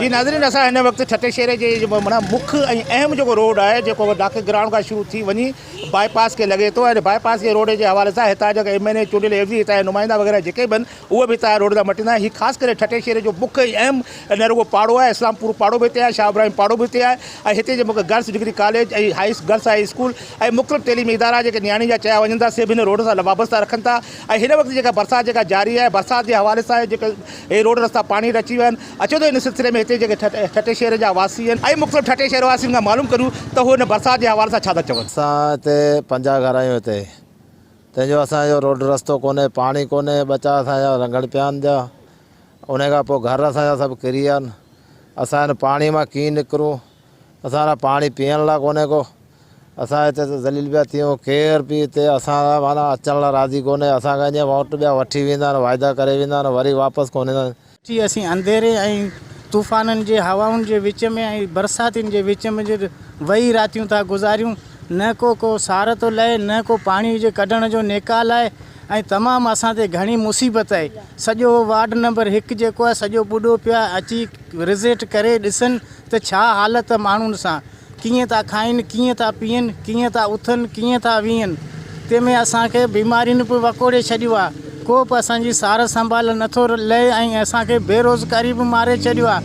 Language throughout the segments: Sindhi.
جي ناظرين اسان هن وقت ٺٽي شهر جي معنيٰ مک ۽ اهم جيڪو روڊ آهي جيڪو ڊاڪ گرائونڊ کان شروع ٿي وڃي باء پاس کي لڳي ٿو ۽ باء پاس جي روڊ جي حوالي سان هتان جا ايم اين اي چونڊيل عيوضي هتان جا نمائندا وغيره جيڪي به آهن اهي به هتان جا روڊ تان مٽيندا آهن هي خاص ڪري ٺٽي شهر جو مک ۽ اهم نه رڳو پاڙو آهي اسلام پور پاڙو به هتي آهي شاهه ابراهيم پاڙو به هتي آهي ۽ هتي جي مک girls degree college ۽ high girls high school ۽ مختلف تعليمي ادارا جيڪي نياڻين جا چيا وڃن ٿا سي به هن روڊ سان وابسته رکن ٿا ۽ هن وقت جيڪا برسات جيڪا جاري آهي برسات جي حوالي سان جيڪي هي روڊ رستا پاڻي هيٺ اچي ويا آهن اچو ته ان سلسلي ۾ هتي جيڪي ٺٽي شهر جا واسي آهن ۽ مختلف ٺٽي شهر واسين کان معلوم ڪريون ته هو هن برسات جي حوالي سان ڇا ٿا چون. اسان هتي 50 گهر آهيون هتي تنهن جو اسان جو روڊ رستو ڪونهي پاڻي ڪونهي ٻچا اسان جا رنگڻ پيا آهن جا انهي کان پوء گهر اسان جا سڀ ڪري ويا آهن اسان هن پاڻي مان ڪيئن نڪرون اسان لاء پاڻي پيئڻ لاء ڪونهي ڪو اسان هتي ته ذليل پيا ٿيون، ڪير به هتي اسان لاء معنيٰ اچڻ لاء راضي ڪونهي، اسان کان ائين ووٽ ٻيا وٺي ويندا آهن، واعدا ڪري ويندا آهن، وري واپس ڪونه ايندا آهن. ٿي اسين انڌيري ۽ طوفانن جي هوائن جي وچ ۾ ۽ برساتين جي وچ ۾ ويهي راتيون ٿا گذاريون، نه ڪو ڪو سار ٿو لهي، نه ڪو پاڻي جي ڪڍڻ جو نيڪال آهي ۽ تمام اسان تي گهڻي مصيبت آهي. سڄو وارڊ نمبر هڪ جيڪو آهي سڄو ٻڏو پيو آهي، اچي وزٽ ڪري ڏسن ته ڇا حالت ماڻهن سان. ڪيئن ٿا کائين، ڪيئن ٿا پيئن، ڪيئن ٿا اٿن، ڪيئن ٿا ويهن، تنهن ۾ اسان کي بيمارين به وڪوڙي ڇڏيو آهي، ڪو به اسان جي سار سنڀال نٿو لهي ۽ اسان کي بيروزگاري به ماري ڇڏيو آهي،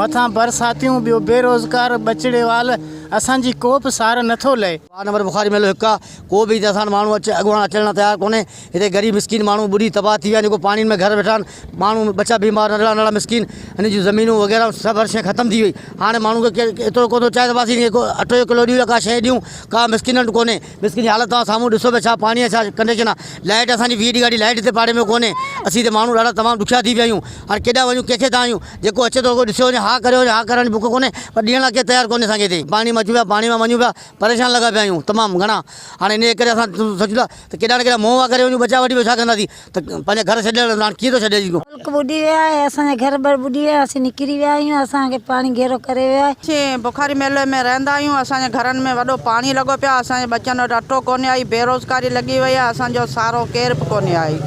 مٿان برساتيون، ٻيو بيروزگار ٻچڙي وال، اسان جي ڪو به سار نٿو لهي. وارڊ نمبر بخاري محلو هڪ آ ڪو به هتي اسان وٽ ماڻهو اچ اڳواڻ اچڻ لاء تيار ڪونهي هتي غريب مسڪين ماڻهو ٻڏي تباهه ٿي ويا آهن جيڪو پاڻين ۾ گهر ويٺا آهن ماڻهو ٻچا بيمار ننڍڙا ننڍڙا مسڪين هن جون زمينون وغيره سڀ هر شيء ختم ٿي وئي هاڻي ماڻهو کي ڪير ايترو ڪو ٿو چاهي ته بس هن کي اٽو جو ڪلو ڏيون يا ڪا شيء ڏيون ڪا مسڪينن وٽ ڪونهي مسڪين جي حالت توهان سامهون ڏسو پيا ڇا پاڻي ڇا ڪنڊيشن آ لائيٽ اسان جي 20 ڏينهن لائيٽ هتي پاڙي ۾ ڪونهي اسين هتي ماڻهو ڏاڍا تمام ڏکيا ٿي پيا آهيون هاڻي ڪيڏانهن وڃون ڪنهن کي دانهيون جيڪو اچي ٿو ڏسيو وڃي ها ڪريو وڃي ها ڪرڻ جي بک ڪونهي پر ڏيڻ لاء ڪير تيار ڪونهي اسان کي هتي پاڻي مان اچون پيا پاڻي مان وڃون پيا پريشان لڳا پيا آهيون تمام گهڻا هاڻي انهيء ڪري اسان سوچون ٿا ته ڪيڏانهن نه ڪيڏانهن منهن وا ڪري وڃون ٻچا وٺي پوء ڇا ڪنداسين ته پنهنجا گهر ڇڏي هاڻي ڪيئن ٿو ڇڏي اچجي. ملڪ ٻڏي ويو آهي اسان جا گهر بر ٻڏي ويا اسين نڪري ويا آهيون اسان کي پاڻي گهيرو ڪري ويو آهي. اسين بخاري محلي ۾ رهندا آهيون اسان جي گهرن ۾ وڏو پاڻي لڳو پيو آهي اسان جي ٻچن وٽ اٽو ڪونهي آئي بيروزگاري لڳي وئي آهي اسان جو سهارو ڪير به ڪونهي آئي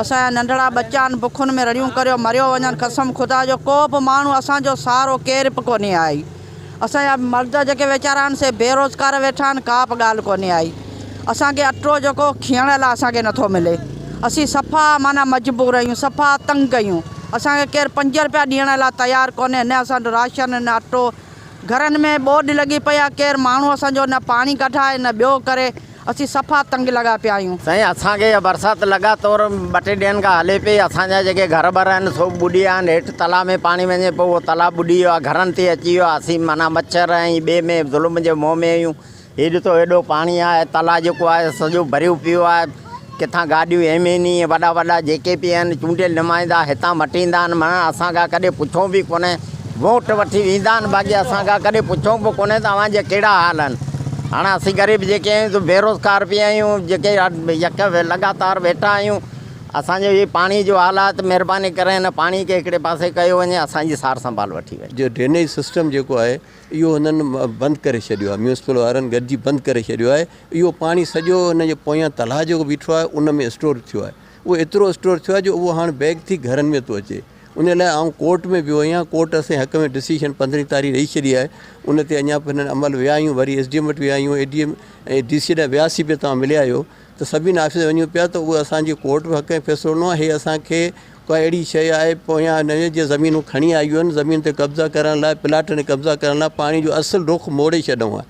اسان جا ننڍڙا ٻچا آهن بکن ۾ رڙيون ڪريو مريو وڃن قسم خدا جو ڪو به ماڻهو اسان جو سهارو ڪير به ڪونهي آئي اسان جا مرد جيڪي ويچارا آهن سي بيروزگار ويٺا آهن ڪا به ڳالهه ڪونهي آئي اسان کي اٽو جيڪو کيئڻ لاء اسان کي نٿو ملي اسين صفا معنيٰ مجبور آهيون صفا تنگ آهيون اسان کي ڪير پنج رپيا ڏيڻ لاء تيار ڪونهي نه اسان وٽ راشن نه اٽو گهرن ۾ ٻوڏ لڳي پئي آهي ڪير ماڻهو اسان جو نه پاڻي ڪڍائي نه ٻيو ڪري اسين صفا تنگ لڳا پيا آهيون. سائين اسان کي اها برسات لڳاتور ٻه ٽي ڏينهن کان هلي پئي اسان جا جيڪي گهر ٻر آهن سو ٻڏي ويا آهن هيٺ تلاء ۾ پاڻي وڃي پيو اهو تلاء ٻڏي ويو آهي گهرن تي اچي ويو آهي اسين معنيٰ مڇر ۽ ٻئي ۾ ظلم جي منهن ۾ آهيون هي ڏسو هيڏو پاڻي آهي تلاء جيڪو آهي سڄو ڀريو پيو آهي ڪٿان گاڏيون ايم اين اي وڏا وڏا جيڪي به آهن چونڊيل نمائندا هتان مٽيندا آهن معنيٰ اسان کان ڪڏهن پڇو به ڪونهي ووٽ وٺي ويندا آهن باقي اسان کان ڪڏهن پڇو به ڪونهي ته اوهان جا ڪهڙا حال آهن هاڻي اسين غريب جيڪي آهيون سو بيروزگار به آهيون جيڪي يڪ لڳاتار ويٺا آهيون اسان جو هي پاڻي جو حال آهي ته مهرباني ڪري هن پاڻي کي هڪڙي پاسي ڪيو وڃي اسان جي سار سنڀال وٺي وڃي. جو ڊرينيج سسٽم جيڪو آهي اهو هنن بند ڪري ڇڏيو آهي ميونسپل وارن گڏجي بند ڪري ڇڏيو آهي اهو پاڻي سڄو ان جي پويان تلاء جيڪو بيٺو آهي ان ۾ اسٽور ٿيو آهي اهو ايترو اسٽور ٿيو آهي جو اهو هاڻ بيگ ٿي گهرن ۾ ٿو اچي ان لاء آئون ڪورٽ ۾ ويو آهيان ڪورٽ اسان جي حق ۾ ڊسيشن پندرهين تاريخ ڏئي ڇڏي آهي ان تي اڃا به هنن عمل ويا آهيون وري ايس ڊي ايم وٽ ويا آهيون اي ڊي ايم ۽ ڊي سي ڏانهن وياسين به توهان مليا آهيو ته سڀني آفيس وڃون پيا ته اهو اسان جي ڪورٽ به حق ۾ فيصلو ڏنو آهي هي اسان کي ڪا اهڙي شيء آهي پويان هن جي زمينون کڻي آيون آهن زمين تي قبضا ڪرڻ لاء پلاٽن تي قبضا ڪرڻ لاء پاڻي جو اصل رخ موڙي ڇڏيو آهي.